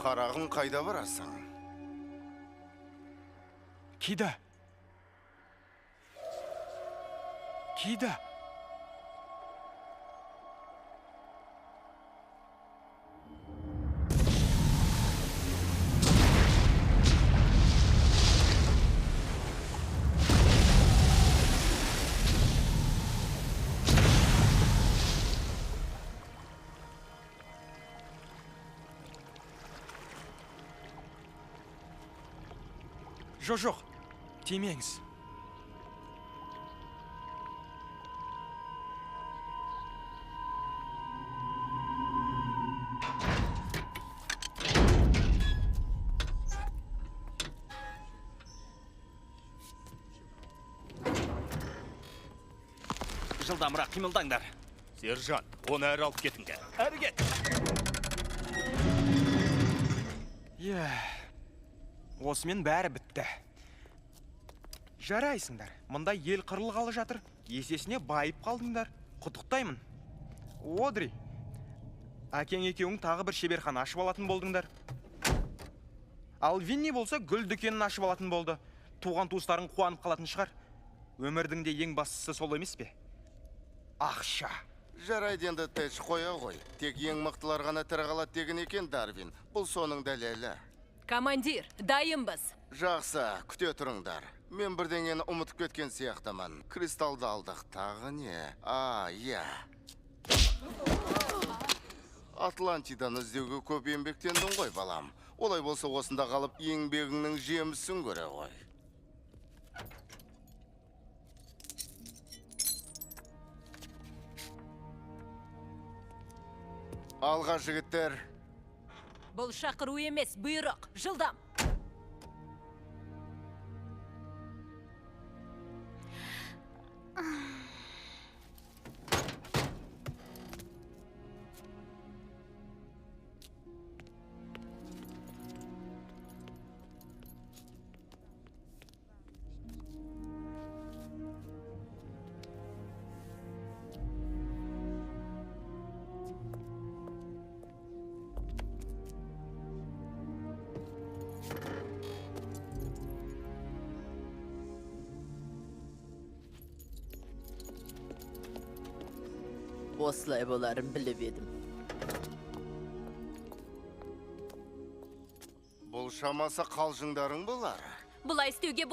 Қарағым, қайда барасың? Кида. Кида. Жоқ, тимеңіз. Жылдамырақ қимылдаңдар. Сержант, оны әрі алып кетіңдер. Әрі кет! Иә, осымен бәрі бітті. Жарайсыңдар, мында ел қырылғалы жатыр, есесіне байып қалдыңдар. Құттықтаймын. Одри, әкең екеуің тағы бір шеберхана ашып алатын болдыңдар. Ал Винни болса гүл дүкенін ашып алатын болды. Туған туыстарың қуанып қалатын шығар. Өмірдің де ең бастысы сол емес пе? Ақша. Жарайды енді, Тэч, қоя ғой. Тек ең мықтылар ғана тірі қалады деген екен Дарвин. Бұл соның дәлелі. Командир, дайынбыз. Жақсы, күте тұрыңдар. Мен бірдеңені ұмытып кеткен сияқтымын. Кристалды алдық, тағы не? А, иә. Атлантиданы іздеуге көп еңбектендің ғой, балам. Олай болса осында қалып еңбегіңнің жемісін көре ғой. Алға, жігіттер. Бұл шақыру емес, бұйрық. Жылдам. Осылай боларын біліп едім. Бұл шамасы қалжыңдарың болар. Бұлай істеуге